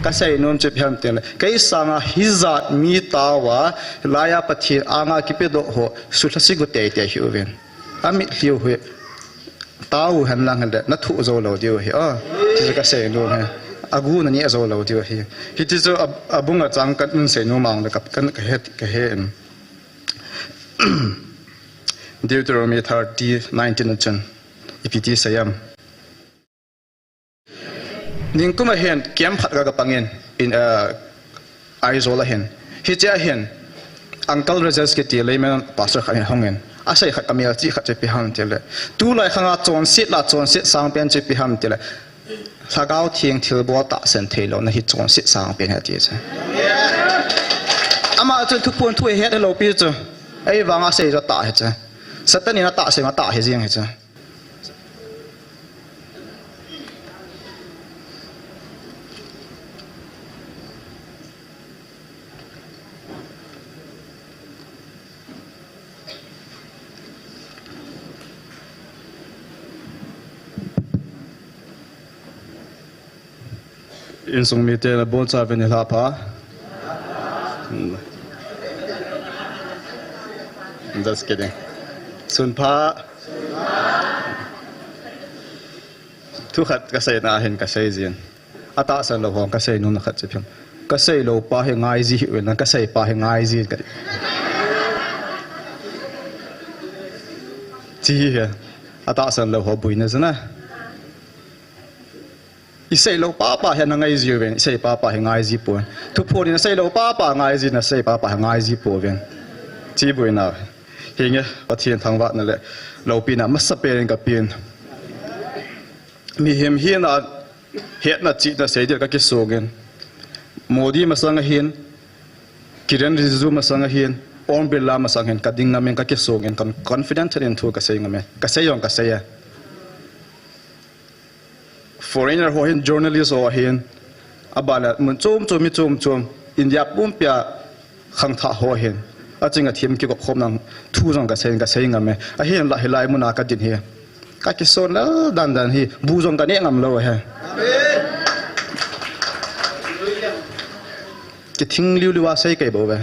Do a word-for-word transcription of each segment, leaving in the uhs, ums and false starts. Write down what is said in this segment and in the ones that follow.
Kasei nom chu ipi ham tile, kei sanga hijat mi tao a, laiya Pathen anga kipedoh ho, sulha sigu teitei hi uvin. Amit lhiu hi, tao hen lang hen le, na thuh jou lou diu hi, a. Ti chu kasei nom hi. Agu na neh jou lou diu hi. Hiti chu a, abung a chang kan sei nom ang le ka, kan ka het, ka he in. Deuteronomy thirty nineteen a chun. Ipi ti sei em. Ningkum a hin, camp khat ka, ka pangin, in, uh, Aizawl a hin. Hiche a hin, Uncle Razes kiti layman pastor khat hin hongin. Asei khat kamel chih khat chu ipi ham tile. Tulai khanga chonset la, chonset sangpen chu ipi ham tile. Lhagao Theng thilbol tahsan theilouna hi chonset sangpen ahi ati chu. Ama chun thuphon thu ahet lou pi chu. Ahivanga asei chu atah hi chu. Satan in atahsan atah hi jeng hi chu. Insung mite nabonchauvin nilhah pha. Just kidding. Sun pha. Thu khat kaseina hin kasei jin. Atahsan lou hon kasei nom na khat chu ipi ham. Kasei lou pa hi ngai ji hih uvin lang, kasei pa hi ngai ji kati. Chi hi. Atahsan lou ho buina jana. Isei lou papa hi nangai ji uvin, isei papa hi ngai ji pon. Thuphon in asei lou papa ngai ji, nasei papa hi ngai ji pouvin. Chi buina. Hinge, Pathen thangvahna le loupina masapen in kapen. Mihem hina hetna chihna seiding kakisongin. Modi masang ahin, Kiren Rijiju masang ahin, Om Birla masang ahin, kading ngamin kakisongin, kan confident in thu kasei ngamin. Kasei jong kasei a. Foreigner ho hin, journalist ho hin, abana mun chom chom, mi chom chom, India pumpia khangthah ho hin, aching athem kikop khom nang thu jong kasei, kasei ngam e. Ahinla hilai muna kadin hi, kakison lel dan dan hi, bu jong kaneh ngam lou hi. Kithing liu liu a sei kei bou ve.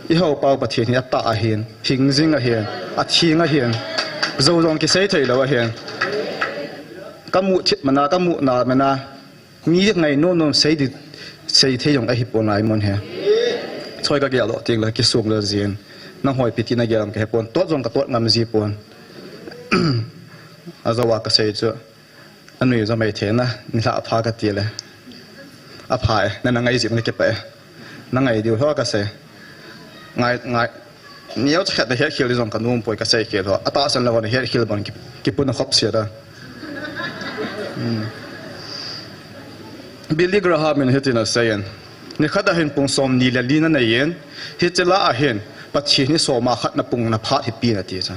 I hou pau Pathen hi atah ahin, hing jing ahin, atheng ahin, jou jong kisei thei lou ahin. Kamu thip mana, kamu na mana, mi ngai nom nom sei di, sei thei jong ahi pon lai mun hi. Choi kagel doh teng le kisong lel jin. Nangho ipi ti nagel am kahe pon, tot jong katot ngam ji pon. Ajou a kasei chu. Anui jo mai thei na, nilhah pha kati le. Apha e, nana ngai ji na kipah e. Nangai diu ho kasei. Ngai, ngai. Neo cha khat nahet khel di jong kanom poi kasei khel ho. Atahsan lou ho nahet khel bon ki, kipuna khop sia da. Hmm. Billy Graham in hitin asei in. Nikhat a hin pung som ni le li nanei in. Hiche lah a hin Pathen hi soma khat na pung na phat hi pi na ti cha.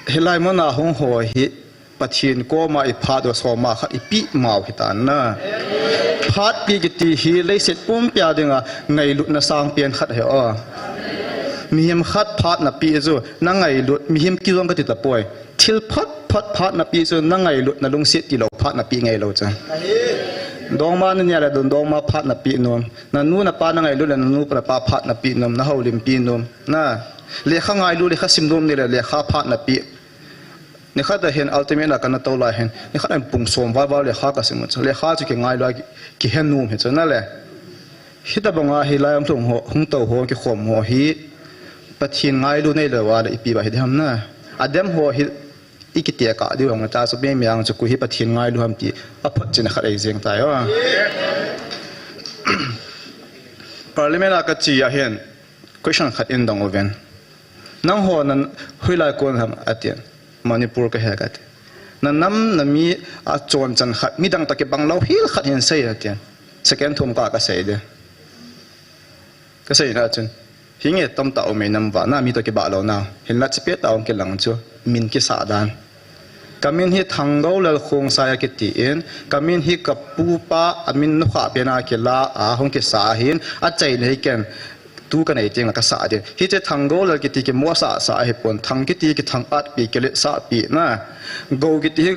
Hilai muna hung ho hi Pathen koma iphat u soma khat ipeh mau hitan na. Phatpi kiti hi leiset pumpia dinga ngailutna sangpen khat ahi o. Mihem khat phat napeh chu nangailut, mihem kiti jong kati tapoi. Thil phat phat phat napeh chu nangailut, nalungset tilou phat napeh ngailou chu. Dongma nania le dongma phat napeh nom. Nanu napa nangailut le nanu napa phat napeh nom, nahoulimpi nom. Na, lekha ngailu, lekha sim nom ni le lekha phat napeh. Nikhat a hin ultimate a kana tou lai hin, nikhat a hin pung som val val lekha kasim u chu. Lekha chu kingailu a ki, kihe nom hi chu na le. Hitabanga hilai a hung tou ho, hung tou ho kikhom ho hi Pathen ngailu neilou a le ipi ba hi diham na. Adem ho hi ikitekah diu hung ta chu mi miang chu koi hi Pathen ngailu ham ti aphotchetna khat eijeng tai o. Parliament a kache a hin question khat eidong uvin. Nangho nan hoilai kon ham atin. Manipur kahi kati. Nanam nami a chonchan khat, midang toh kibang lou hel khat hin sei atin. Second thum ka kasei de. Kaseina chun. Hinge tamtah um e nam vana mi toh kibah louna. Hinla chipet a hung kilang chu. Min kisah dan. Kamin hi Thanggolal Khongsai akiti in, kamin hi kapupa amin nukhah pena kila a hung kisa ahin, achaina hi ken tu kanei teng a kasah ding. Hiche Thanggolal kiti kimosah sah ahipon, Thang kiti kithang-atpi, kiletsahpi na. Go kiti hi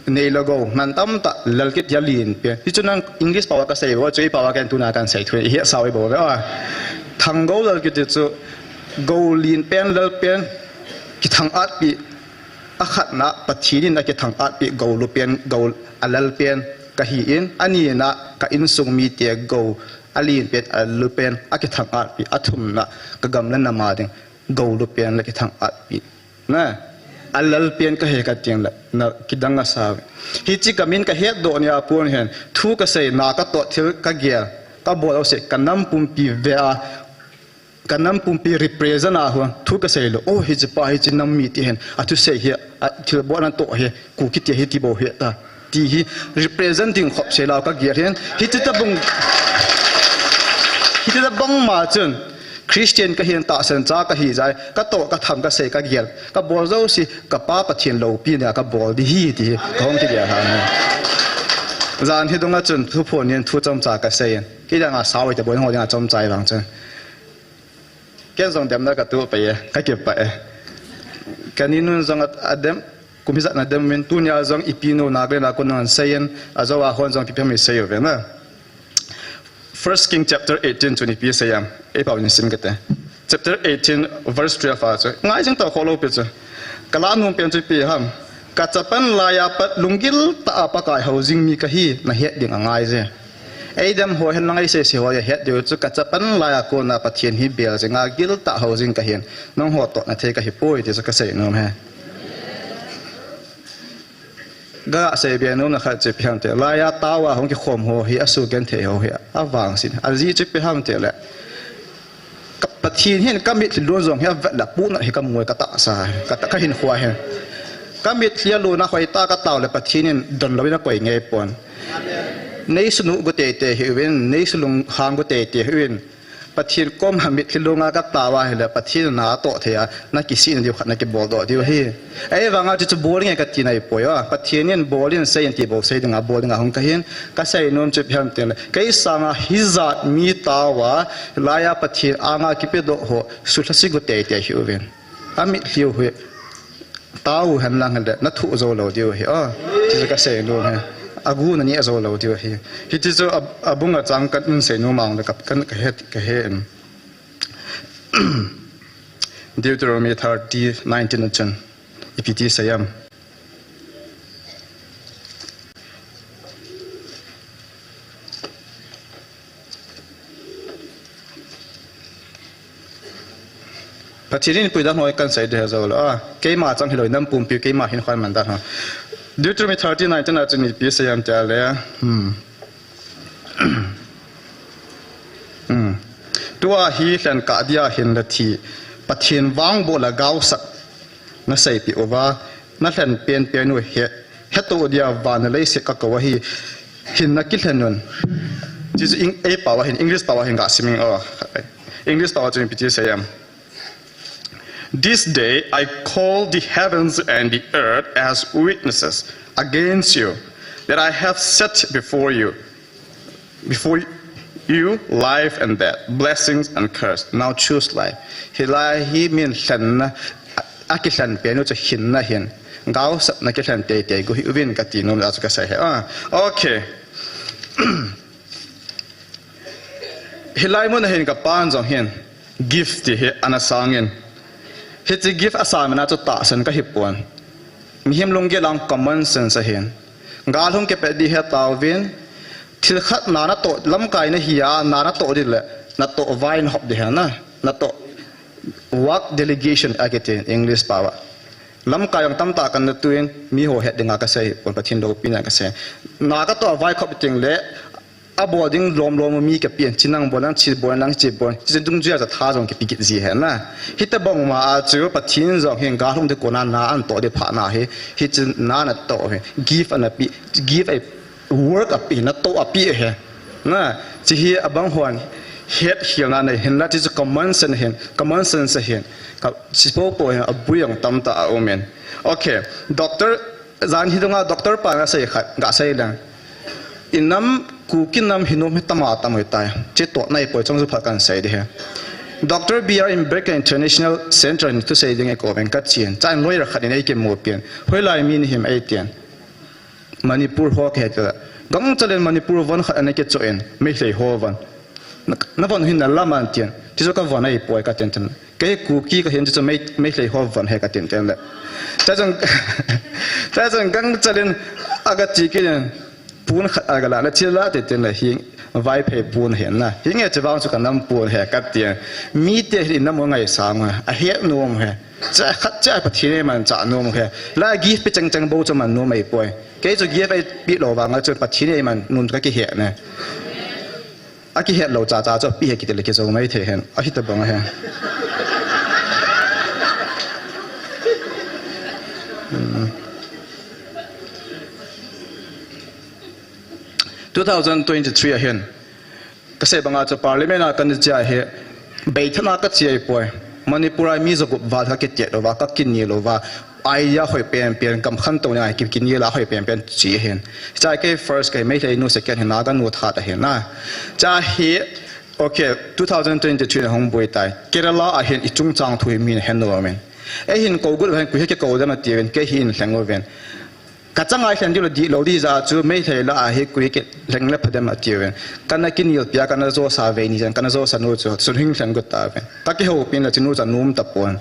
Nei le gou, man tamtah lal kiti a lien pen. Hichu nang English pao a kasei bou, chu i pao a ken tuna kahin sei thu, i hetsau bou ve. Ah. Thanggou lal kiti chu gou lien pen, lal pen, kithang-atpi, akhatna, Pathen in akithang-atpi gou lu pen, gou a lal pen kahin, anina ka insung mite gou a lien pen, a lal pen, akithang-atpi, athumna, ka gam le nam a ding gou lu pen le kithang-atpi. Na, a lal pen kahi kati le, na kidang asa. Hiche ka min kahetdoh nia pon hen, thu kasei, na katoh, thil kagel, kabol jouse, ka nam pumpi ve a, ka nam pumpi represent a hon, thu kasei lou. Oh, hiche pa, hiche nam mi ti hen, athusei hi, athilbol natoh hi, Kuki ti hi ti bou hi ta. Ti hi, represent ding khop sei lou kagel hen, hiche tabang, hiche tabang ma chun, Christian kahin tahsan cha kahi jeh a, katoh katham kasei kagel, kabol jouse, ka Pa Pathen loupina kabol ding ahi ti hi, kahung kigel ahi. Jan hi dunga chun, thuphon nin thu chomcha kasei in. Kidang a sao te bou hung ding a chomcha vang chun. Ken jong demna katoh pai e, kakipah e. Kaninun jong a, adem, Kum hijat na dem uvin, tunia jong ipi nu na glen a kon nang sei in, ajou a hon jong ipi ipi ham isei uve na. First King chapter eighteen chu ipi asei ham, ei pao in sim kate. Chapter eighteen, verse twelve a chu, ngai jing tah kholou pi chu. Ka la nom pen chu ipi ham. Ka chapang lai a pat lunggil tah a Pakai hou jing mi kahi, na het ding angai je. Ei dem ho hen lang ei sei sei ho het diu chu ka chapang lai a kon a Pathen hi bel jing a gil tah hou jing kahin. Nangho toh na thei kahi poi ti chu kasei nom e. Gasei be nom na khat chu ipi ham ti le, lai a tao a hung kikhom ho hi, asugenthei ho hi, avangset. Ajeh chu ipi ham ti le, ka Pathen hin ka mitlhi lon jong hi avet le, apuhnat hi kamu e, katahsa, ka ta, kahinkho a hin. Ka mitlhi alon a hoitah a katao le, Pathen in donlou in akoi ngei pon. Nei sunu gu teitei hih uvin, nei sulunghang gu teitei hih uvin. Pathen koma mitlhi lon a katao ahile, Pathen in na atoh thei a, na kisihna diu khat na kibol doh diu ahi. Ahivang a chu chu bol nge kati nai poi a. Pathen in bol in sei in ti bou sei ding a, bol ding a hung kahin, kasei nom chu ipi ham ti le, kei sang a hijat mi tao a, lai a Pathen anga kipedoh ho, sulha si gu teitei hih uvin. Amitlhi u hi. Tao u hen lang hile, na thuh jou lou diu ahi. Ah, ti chu kasei nom e. Agu na neh jou lou diu ahi. Hiti chu a, abung a chang kan sei nom a le ka, kan kahet, kahe in. Deuteronomy thirty nineteen a chun. Ipi ti asei ham. Pathen in puidan ho kahin sei ding ahi jou lou a. Keima chang hilou, nam pumpi keima hin khon man dan ho. Deuteronomy thirty nineteen a chun ipi asei ham ti le. Hmm. Hmm. Tua hi lhen kah dia hin le thi. Pathen vangboh le gaosap na seipeh uva. Na lhen penpen u he, hetoh dia van le leiset kakou ahi, hin na kilhen un. Ti chu Eng-, ei pao a hin, English pao a hin gasim inge. Oh, English pao a chun ipi ti asei ham. This day I call the heavens and the earth as witnesses against you, that I have set before you before you life and death, blessings and curse. Now choose life. Hilai hi min lhenna, a, akilhen pen u chu hinna hin. Gaosapna kilhen teitei gu hih uvin kati nom a chu kasei e. Ah, okay. Hilai mun a hin ka pan jong hin. Gift ti hi ana sang in. Hiche gift asang na chu tahsan kahi pon. Mihem lunggel a common sense ahin. Gal hung kipe ding ahi tauvin. Thil khat na natoh, lamkai nahi a, na natoh ding le, natoh vai nahop ding ahi na. Natoh work delegation akiti English pao a. Lamkai jong tamtah kana tu in, miho het ding a kasei, pon Pathen loupina kasei. Na katoh vai khop ding le, abol ding lom lom mi kapen, chi nang bol nang, chi bol nang, chi bol. Chi dungjuia chu tha jong kipe kit ji ahi na. Hitabang ma a chu Pathen jong hin gal hung ding kona na anatoh ding phat na hi. Hiche na natoh hi. Gift ana pe, gift a work ape, natoh ape ahi. Na, chi hi abang hon het hilna nei hin la, chi chu common sense hin, common sense hin. Ka, chi popo hin, abul jong tamtah aum in. Okay, doctor Jan hi dunga doctor pa in asei khat, gasei leng. I nam, Kuki nam hi nom hi tama tam hoitai. Chi toh nai poi chong chu phat kan sei ding ahi. Doctor B R Ambedkar International Center in thusei ding eikou veng kachen. Chan lawyer khat in eikimu pen. Hoilai mi nahim eitin. Manipur ho kahe tile. Gangchal in Manipur von khat ana kichoh in, Meitei ho von. Na, na von hin na lam an tin. Tichu ka von ahipoi ka tin tin. Kei Kuki kahin tichu Mei, Meitei ho von ahi ka tin tin le. Tachun, tachun gangchal in aga ti kit in. Pon khat aga la, na thil la te tin le hi. Vaiphei pon ahin na. Hinge chu vang chu ka nam pon ahi ka tin. Mite hi nam u ngaisang u ahi. Ahet nom u ahi. Cha khat cha Pathen in eimanchah nom u ahi. La gift pe chang chang bou chu man nom ahipoi. Kei chu gift eipe lou vang a chu Pathen in eiman nom chu ka kihe ne. Akihet lou chacha chu ape ahi kiti le kijou mai thei hen. Ahi tabang ahi. Hmm. Two thousand twenty-three ahin. Kasei banga chu parliament a kana che ahi. Beithana kache ahipoi. Manipur a mi jagup val kakitet lou va, kakini lou va. Idea hoi penpen, gam khantou ni a ki, kinel a hoi penpen chi ahin. Cha kei first kahi, Meitei nu second hi, Naga nu third ahin na. Cha hi, okay, two thousand twenty-three na hung boi tai. Kerala ahin i chungchang thu hi min ahe nom in. Eihin kou got uhen, koi hi kikou dem ati uvin, kei hi in lheng uvin. Ka chang a lhen diu le dihlou di jeh chu Meitei la ahi, koi hi kilheng le pha dem ati uvin. Kana kinel pia, kana josa vei ni jan, kana josa nu chu, sun hing lheng got ta uvin. Ka kihoupi in la chu nu chu anom tapon.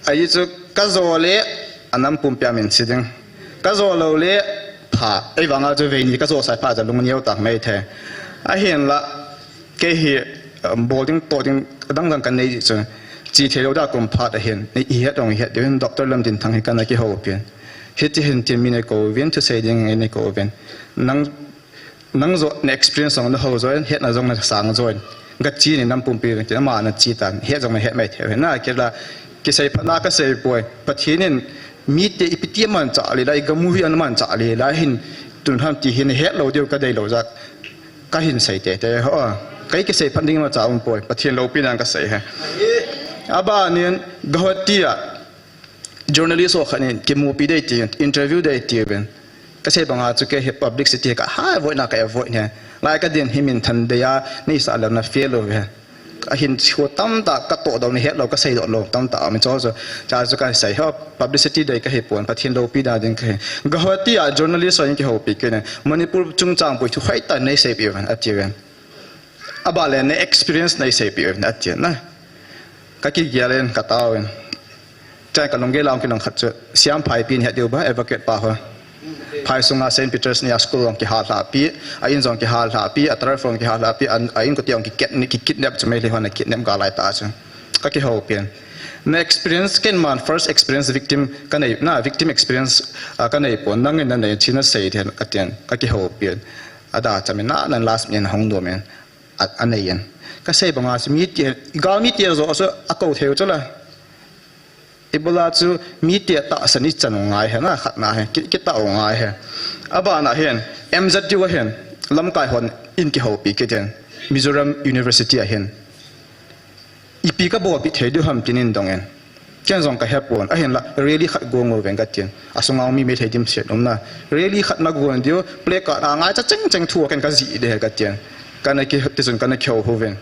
Ahi chu ka jo le anam pumpi a min chi ding. Ka jo lou le pha. Ei vang a chu vei ni ka josa pha chu lungneo ta Meitei. Ahin la kei hi, um, bol ding toh ding dang dang ka nei chu. Chi thei lou da kum phat ahin. Nei i het ong i het diu hin Doctor Lamdinthang hi kana kihoupi in. Hiti hin tin min eikou uvin, thusei ding in eikou uvin. Nang Nang jong na experience jong na ho jong, hetna jong na sang jong. Gachi ni nam pumpi ti ama na chi tan, het jong na het mai thei. Na kila kisei phat na kasei poi. Pathen in mite ipi ti amanchah le la, i gam u hi amanchah le la hin tun ham ti hin hetlou diu ka deilou jeh a. Kahin sei tete ho. Kei kisei phat ding imacha um poi. Pathen loupina kasei ahi. Aban in Guwahati a journalist ho khat in kimupi ding ati, interview ding ati uvin. Kasei banga chu kei hi publicity ka ha avoid na ka avoid ne. Lai ka din hi minthan ding a, nei sa lou na fail lou ve. Ahin chu tamtah ka toh doh ni hetlou, ka seidoh lou tamtah mi chu chu. Cha chu kasei ho publicity ding kahi pon, Pathen loupina ding kahi. Guwahati a journalist ho in kihoupi kit in. Manipur chungchang boi thu hoitah nei seipi uvin ati uvin. Aban le na experience nei seipi uvin ati na. Ka kigel in ka tao in. Chai ka lunggel a hung kilang khat chu Siam Phaipi in het diu ba, advocate pa ho. Phai sunga Saint Peter's ni a school jong kihal lha pi, a in jong kihal lha pi, a turf jong kihal lha pi, a, a in koti jong kikidnap, kikidnap chu Meitei hon akidnap gal lai ta chu. Ka kihoupi in. Na experience ken man first experience victim ka nei, na victim experience, ah, ka nei pon, nang in na nei, china sei then ka tin, ka kihoupi in. Ada cham in na, na last minute hung dom in. A, anei in. Kasei banga chu mite, gal mite jo chu akou thei u chu la. Ibola chu mite tahsan ichan u ngai ahi na, khatna ahi, ki, kitah u ngai ahi. Aban a hin, M Z U ahin, lamkai hon in kihoupi kit in, Mizoram University ahin. Ipi ka bolpi thei diu ham tin in dong in. Ken jong ka hepon, ahinla, rally khat gong uvin ka tin. Asunga mi Meitei dimset umna. Rally khat na gong diu, placard a ngaicha chengcheng thu ken ka jih ding ka tin. Kana ki, tichun kana kihou uvin.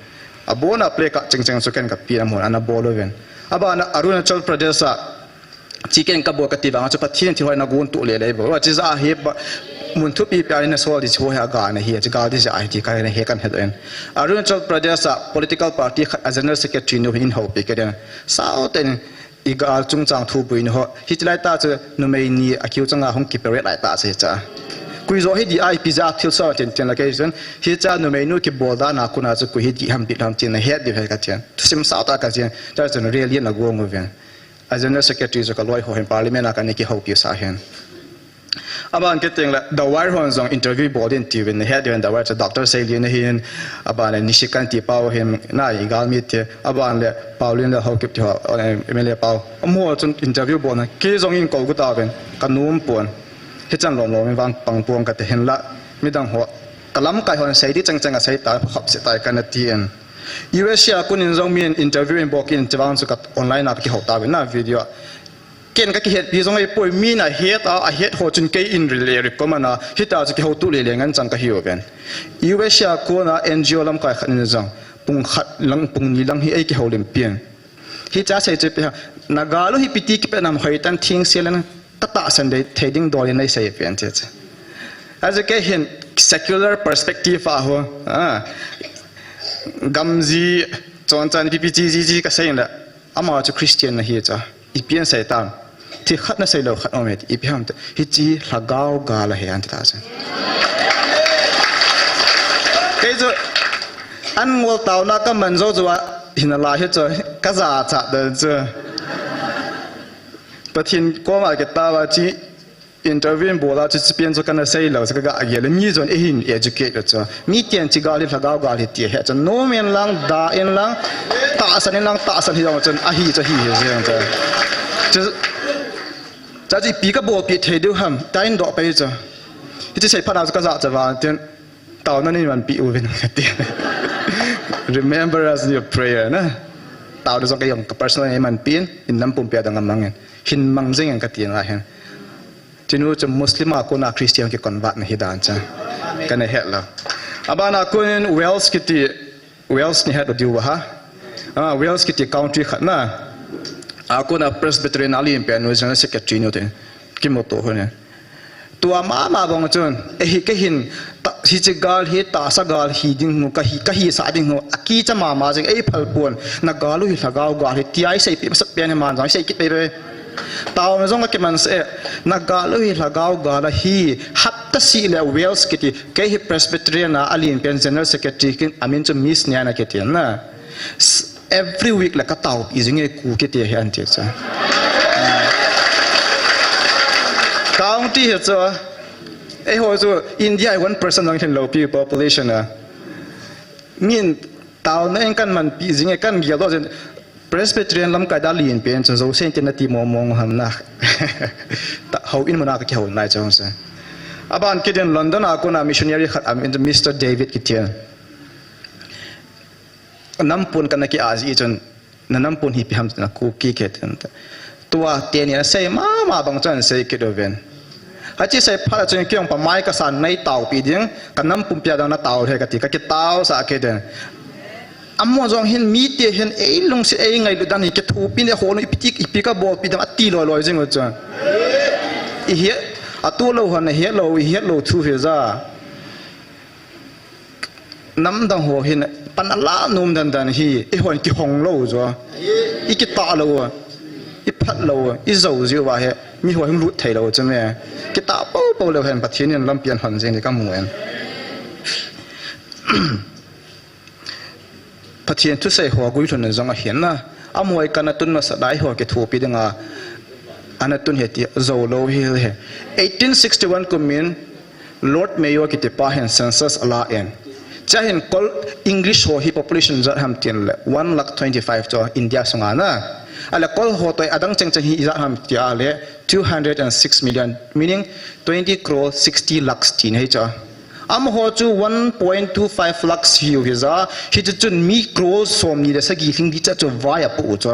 Abona placard chengcheng chu ken ka pi na mun ana bol uvin. Abana Arunachal Pradesh a, chi ken ka bol kati vang chu Pathen thilhoi na gon tu le le bo. Chi ja hi ba, mun thupi pi a na sol di chu hi aga na hi, chi gal di ja hi ti ka na he kan he doin. Arunachal Pradesh a political party khat a general secretary nu hin houpi ka den. Sao ten i gal chungchang thu buina ho. Hitilai ta chu numei ni a kiu changa hung kiperet lai ta chu cha. Koi jo hi di ai pi ja thil so ten ten la kei chen. Hicha numei nu kibol da na kuna chu koi hi di ham pi ham tin na het di he ka chen. Thusim sao ta ka chen. Ta chun rally na gong uvin. A general secretary chu ka loi ho hin parliament a ka ni kihoupi sa hin. Aban kiteng le, The Wire hon jong interview bol din tiuvin, na het diuvin The Wire chu Doctor Seilian ahin, aban le Nishikant ti pau ahin, na i gal mite, aban le Paolienlal Haokip ti ho, eh, M L A pau. Amaho chun interview bolna, kei jong in kou got tauvin, ka nom pon. Hichan lom lom in vang pang pon ka ti hin la, midang ho, ka lamkai hon sei di chang chang a sei ta, khop se tai ka na ti in. U S A a kon in jong min interview in bol kit in ti vang chu ka online a ka kihou tauvin na video a. Ken ka kihetpi jong ahipoi, min ahet a, ahet ho chun kei in ril le recommend a, hita chu kihoutu le le ngen chang ka hi uvin. U S A a kona N G O lamkai khat in jong, pung khat lang, pung ni lang hi ei kihoulimpi in. Hicha sei chu ipi ham, na gal u hi ipi ti kipet nam hoi tan thing se le na. Ka tahsan dei thei ding dol in nei sei pen che che. Achu kei hin secular perspective a ho. Ah. Gamji, chonchon, pipi chi ji ji ka sei le. Ama chu Christian na hi cha. Ipi asei tam. Thil khat na sei lou khat um e ti. Ipi ham ti. Hiche hi lhagao gal ahi anti ta chu. Kei chu an ngol taona ka man jou chu a hin a la hi chu. Ka jachat dan chu. Pathen koma kei tao a chi interview in bol a chu, hiche pen chu kana sei lou, chu ka ga gel le, mi chun eihin educate lou chu. Miten hiche gal hi lhagao gal ahi ti ahe chu, nom in lang, da in lang, tahsan in lang, tahsan hi jong chun, ahi chu ahi hi jeng chu. Chu, chu chu ipi ka bolpeh thei diu ham, tia hin doh pai chu. Hiche sei phat a chu ka jachat vang tin, taona nei manpeh uvin kati. Remember us in your prayer, na. Taona jong kei jong ka personal nei manpeh in, in nam pumpi a dang a mang in. Hin mang jing in kati ngai hin. Chunu chu Muslim a kona Christian kiconvert na hi dan chu. Kana het lou. Abana kon in Wales kiti, Wales nei het diu ham. Ah, Wales kiti country khat na. A kona Presbyterian a len pen nu General Secretary nu te. Kimuto ho ne. Tua mama bang chun, eh, hi kei hin, ta, hiche gal hi, tahsa gal hi ding u, ka hi, ka hisah ding u, akicha mama jing, eiphal pon, na gal u hi lhagao gal ahi, tia isei pi, masat pen hi man jong, isei kit pai pai. Taona jong akiman sah e, na gal u hi lhagao gal ahi, hapta seh le Wales kiti, kei hi Presbyterian a, alen pen General Secretary kin, amin chu Miss Niana kiti na. S-, every week le ka taopi jing e Kuki te hi anti chu. County hi chu, eiho chu India hi one percent jong hin lou pi population a. Min taona in kan manpi jing e kan gel doh jing. Presbyterian lamkai a len pen chu Jouse in tin nati mong mong ham na. Ta, houin mun a ka kihou nai chu se. Aban kit in London a kona missionary khat amin Mister David kiti. Nam pon kana ki-a ji chun, na nam pon hi ipi ham na Kuki kiti. Tua teni asei mama bang chun asei kit uvin. Hiche sei phat a chun kei jong pamai ka san nei taopi ding, ka nam pumpi a dang na tao le kati, ka kitao sah kit in. Amaho jong hin mite hin eilungset eingailut dan hi kithopi ne ho nu ipi ti, ipi ka bolpi ding ati loi loi jing u chun. Ihet, atu lou hon ihet lou, ihet lou thu hi ja. Namdang ho hin pan ala nom dan dan hi, eihon kihong lou jo. Ikitah lou, iphat lou, ijou jiu va hi, miho hin lut thei lou chu me. Kitah pou pou leu hen Pathen in lampi ahin hon jing ni kamu en. Pathen thusei ho guilhun jong ahin na. Amaho kana tun masa dai ho kithopi dinga. Ana tun hi ti jou lou hi le. Eighteen sixty-one kum in Lord Mayo kiti pa hin census ala en. Chua hin kol English ho hi population ijat ham tin le one lakh twenty-five chu India sunga na. Ale kol ho toh adang cheng cheng hi ijat ham tia le two hundred and six million, meaning twenty crore sixty lakhs ti nei chu. Amaho chu one point two five lakhs hiu hi ja, hichu chun mi crore som ni le sagi lhing ding cha chu vai apoh u chu.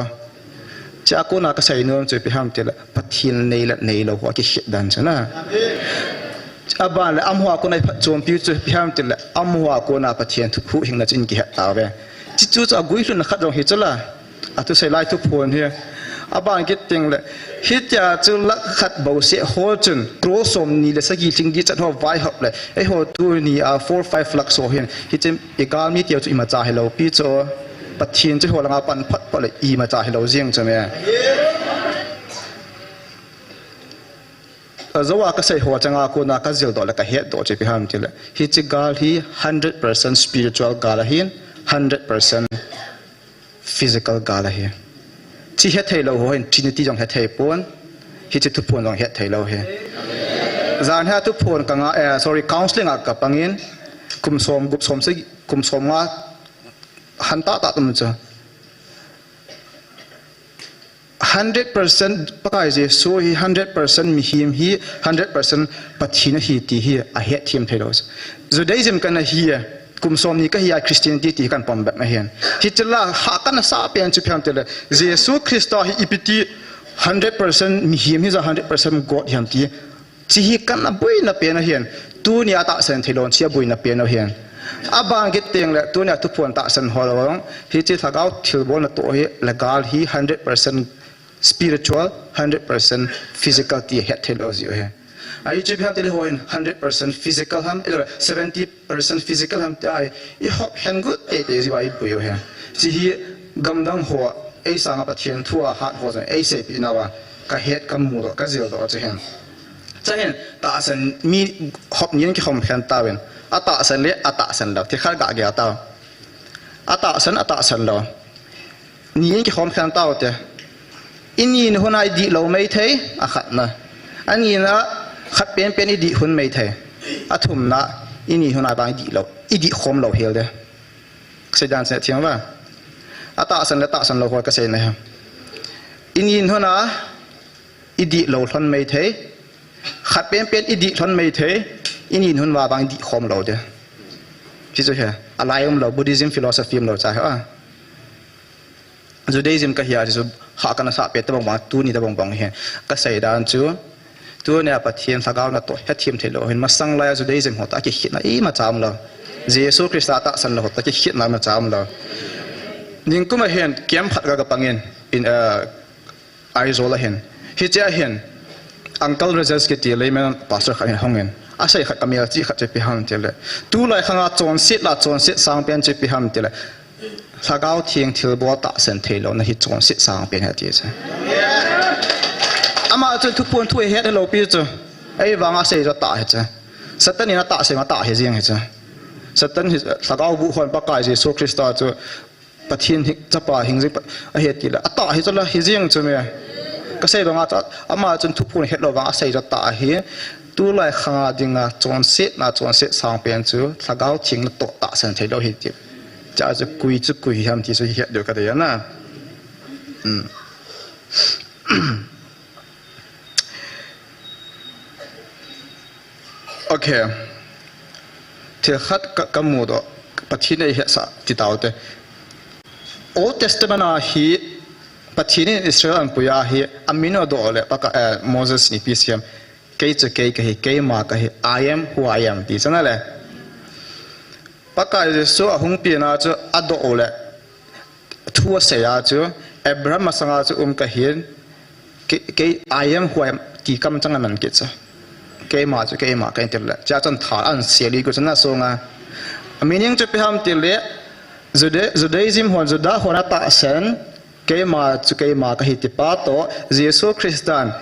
Chua kona ka seinom chu ipi ham ti le, Pathen nei le nei lou ho kihet dan chu na. Aban le amaho kona iphatchompi chu ipi ham ti le, amaho kona Pathen thu, huhhingna chu in kihet tauve. Chuchu chu aguilhunna khat jong hi chu la. Athusei lai thuphon hi. Aban kit teng le, hitia chu lakh khat bou seh ho chun, crore som ni le sagi lhing ding chan ho vaihop le, eiho tuni a four, five lakhs ho hin, hiche igalmi tiu chu imacha hilou pi chu, Pathen chu ho langa pan phat phat le imacha hilou jing chu me. Ajou a ka sei ho changa kona ka jil doh le ka het doh chu ipi ham ti le, hiche gal hi hundred percent spiritual gal ahin, hundred percent physical gal ahi. Chi hethei lou ho hin Trinity jong hethei pon, hiche thuphon jong hethei lou hi. Jan hi a thuphon ka nga, eh, sorry, counseling a ka pang in, kum som, gup som sagi, kum som nga, han tah tah tum chu. Hundred percent Pakai Jesu hi, hundred percent mihem hi, hundred percent Pathen ahi ti hi ahet them thei lou. Judaism kana hi, kum som ni kahi a Christianity ti kan pom bep ahin. Hiche la ha kana sa pen chu ipi ham ti le, Jesu Christa hi ipi ti hundred percent mihem hi ja hundred percent God ham ti. Chi hi kana boina pen ahin. Tunia tahsan thei lou, chi aboina pen ahin. Aban kit teng le, tunia thuphon tahsan ho lou. Hiche lhagao thilbolna toh hi, le gal hi hundred percent spiritual, hundred percent physical ti het thei lou jiu ahi. Ahi chu ipi ham tile houin hundred percent physical ham, ilo seventy percent physical ham ti ahi, i hop hen gut teitei jiu ahi pui u ahi. Chi hi gamdang ho, ei sanga Pathen thu a hat ho jong ei seipeh nauva ka het ka mudoh ka jildoh chu ahi. Chu ahin tahsan mi hop ni in kihom hen tauvin. Atahsan le atahsan lou. Thil khat ga gel tau. Atahsan, atahsan lou. Ni in kihom hen taute. I ni hun a i dih lou mei thei, akhatna. Ani na khat penpen i dih hun mei thei. Athumna, i ni hun a vang i dih lou. I dih khom lou hel de. Ka sei dan se thiam va. Atahsan le tahsan lou ho ka sei na hi. I ni hun a i dih lou lhon mei thei. Khat penpen i dih lhon mei thei. I ni hun va vang i dih khom lou de. Chu chu hi. Alai um lou, Buddhism philosophy um lou cha hi a. Judaism ka hi a chu ha kana sah pet tabang bang, tuni tabang bang hi. Ka sei dan chu, tunia Pathen lhagao natoh hethem thei lou hin masang lai a Judaism ho toh kikhitna imacha um lou. Jesu Christa tahsan lou ho toh kikhitna imacha um lou. Ningkum a hin camp khat ka, ka pangin, in, uh, Aizawl a hin. Hiche a hin, Uncle Razes kiti layman pastor khat hin hungin. Asei khat ka melchih khat chu ipi ham tile. Tulai khanga chonset la chonset sangpen chu ipi ham tile. Lhagao Theng thilbol tahsan thei louna hi chonset sangpen ahi ati chu. Ama chun thuphon thu ahet lou pi chu. Ei vang asei chu atah hi chu. Satan in atahsan atah hi jeng hi chu. Satan hi lhagao bu hon Pakai Jesu Christa chu Pathen hi, chapa hing jing pa, ahi tile, atah hi chu la hi jeng chu me. Ka sei banga chu, ama chun thuphon het lou vang asei chu atah hi. Tulai khanga dinga chonsetna, chonset sangpen chu, Lhagao Theng natoh tahsan thei lou hi ti. Cha chu kui chu kui ham ti chu hi het diu ka dei ana. Hmm. Okay. Thil khat ka, ka mudoh, Pathen ei hetsah ti taute. Old Testament a hi Pathen in Israel ahin puiya hi, amin adoh le, Pakai, eh, Moses in ipi asei em. Kei chu kei kahi, keima kahi, I am who I am, ti chu ana le. Pakai Jesu ahung penna chu adoh le. Thu asei a chu, Abraham masanga chu um kahin, kei, kei, I am who I am, ti kamchang aman kit chu. Keima chu, keima kahi tile. Chea chun tha ahin sel u chu ana song a. Meaning chu ipi ham tile, Juda-, Judaism hon, Juda hon atahsan, keima chu keima kahi ti pa toh, Jesu Christan,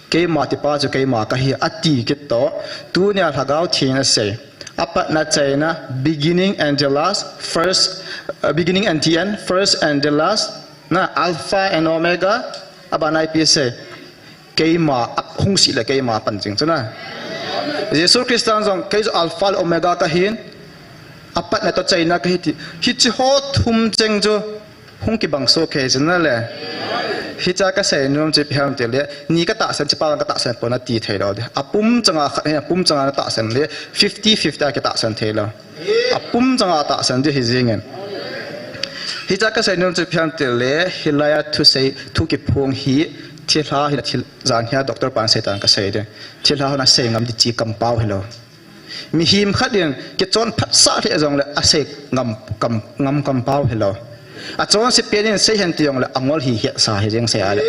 keima ti pa chu keima kahi ati kit toh, tunia Lhagao Theng in asei. Apatna achaina, beginning and the last, first, uh, beginning and the end, first and the last, na Alpha and Omega, abana ipi asei. Keima, a, hung si le keima pan jing chu na. Jesu Christan jong, kei chu Alpha le Omega kahin, apatna toh achaina kahi ti. Hiche ho thum cheng chu, hung kibang soh kei chu ana le. Hichea ka seinom chu ipi ham tile, ni ka tahsan chu pa ka tahsan pon ati thei lou de. Apum changa khat hi, apum changa na tahsan le, fifty fifty a kitahsan thei lou. Apum changa tahsan chu hi jingin. Hichea ka seinom chu ipi ham tile, hilai a thusei, thu kiphong hi, thilha hi, thil, jan hia doctor pan asei tan ka sei de. Thilha hon asei ngam di chi kampao hilou. Mihem khat in kichon phatsah lheh jongle asei ngam kam, ngam kampao hilou. Achonse pen in sei hen ti jongle angol hi hetsa hi jeng sei a le.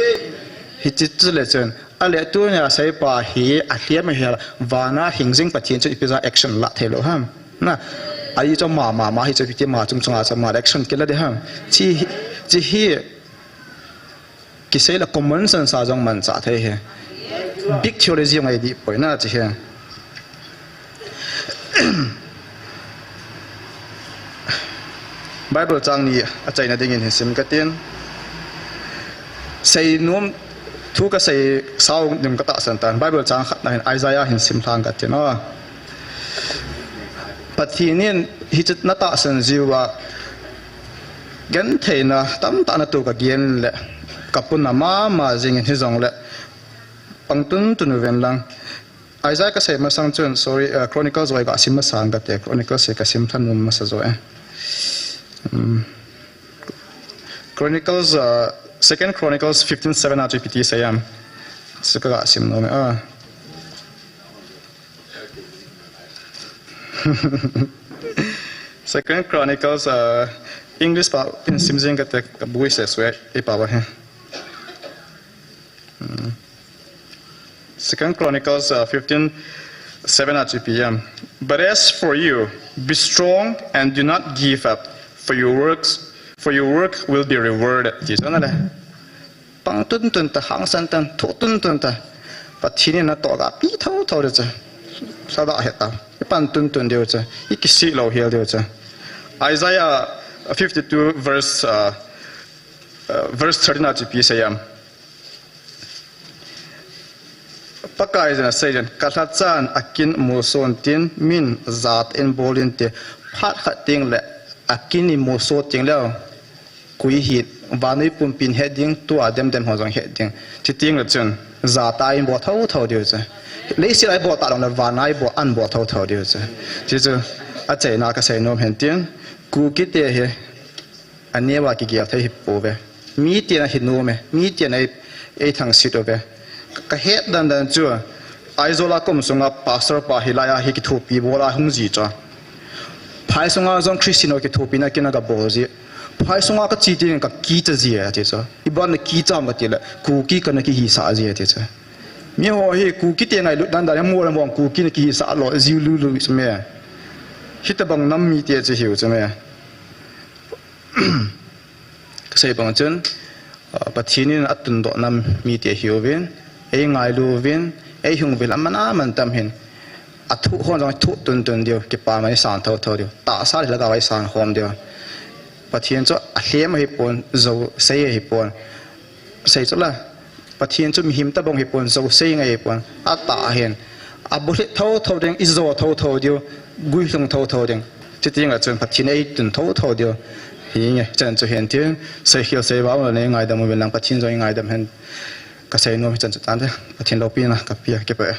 Hiche chu le chun, ale tunia seipa hi alhem ahi a, vana hing jing Pathen chun ipi jeh a action la thei lou ham. Na, ahi chu ama, ama, ama hi chu ipi ti ama chung chunga chu ama action kila ding ham. Chi hi, chi hi, kisei le common sense a jong manchah thei hi. Big theology jong ahi dih poi na chi hi. Bible chang ni achaina dingin hin sim katin. Seinom thu kasei sao nim katahsan tan. Bible chang khat na hin Isaiah hin sim lhang katin. Oh. Pathen in hiche natahsan jiu a gentheina tamtah natoh kagen le kapuna mama jingin hijongle pang tuntun uvin lang. Isaiah kasei masang chun, sorry, uh, Chronicles ho hi kasim masang kate, Chronicles hi kasim lhanom masa jo e. Um, Chronicles, uh, Second Chronicles fifteen seven a chu ipi ti asei em. Chu kasim nom e. Ah. Second Chronicles, uh, English pa in sim jing kate, kabui se swe, ipi pa ba he. Second Chronicles uh, fifteen seven a chu ipi ham. But as for you, be strong and do not give up, for your works, for your work will be rewarded. Ti chu ana le. Pang tuntun ta, hangsan tan, thoh tuntun ta. Pathen in natoh ga pi thotho ding chu. Sada he ta. I pan tuntun diu chu. I kisih lou hel diu chu. Isaiah fifty-two verse, uh, uh, verse thirteen a chu ipi asei ham. Pakaiyin asei jin, ka lhachan akin molso intin, min jat in bol inte, phat khat teng le akin imolso teng leu, koi hi vannoi pumpin het ding, tua demdem ho jong het ding. Chuteng le chun, jat a ibol thotho diu chu. Leiset a ibol ta lou le, van a ibol, anbol thotho diu chu. Chuchu, achaina kasei nom hen tin, Kuki te hi, aneo a kigel thei hi pouve. Miten ahi nom e, miten ei, ei thangsit uve. Ka, kahet dandan chu, Aizawl a ka um sunga pastor pa hilai a hi kithopi bol a hung ji chu. Phai sunga jong Christian ho kithopina kin aga bol ji. Phai sunga kache teng ka kicha ji e ati chu. Iban nakicha ham kati le, Kuki kana kihisah ji e ati chu. Miho hi Kuki te ngailut dandan, mo le mo Kuki nakihisah lou jiu lulu chu me. Hitobang nam mite chu hiu chu me. Kasei bang chun, uh, Pathen in atundoh nam mite hiuvin, eingailu uvin, eihung uvin, aman aman tam hin, athoh hon jong thoh tuntun diu, kipaman isan thotho diu, tahsa le lhagao a isan khom diu. Pathen chu alhem ahipon, jousei ahipon, sei chu la, Pathen chu mihem tobang hipon, jousei ngai hipon, atah ahin, abulhit thotho ding, ijo thotho diu, guilhung thotho ding. Chuteng le chun Pathen eitun thotho diu. Hinge, chan chu hen tin, seikhel seivah le nei ngaidam uvin lang Pathen jong eingaidam hen. Kasei nom hi chan chu tante, Pathen loupina kapea, kipah e.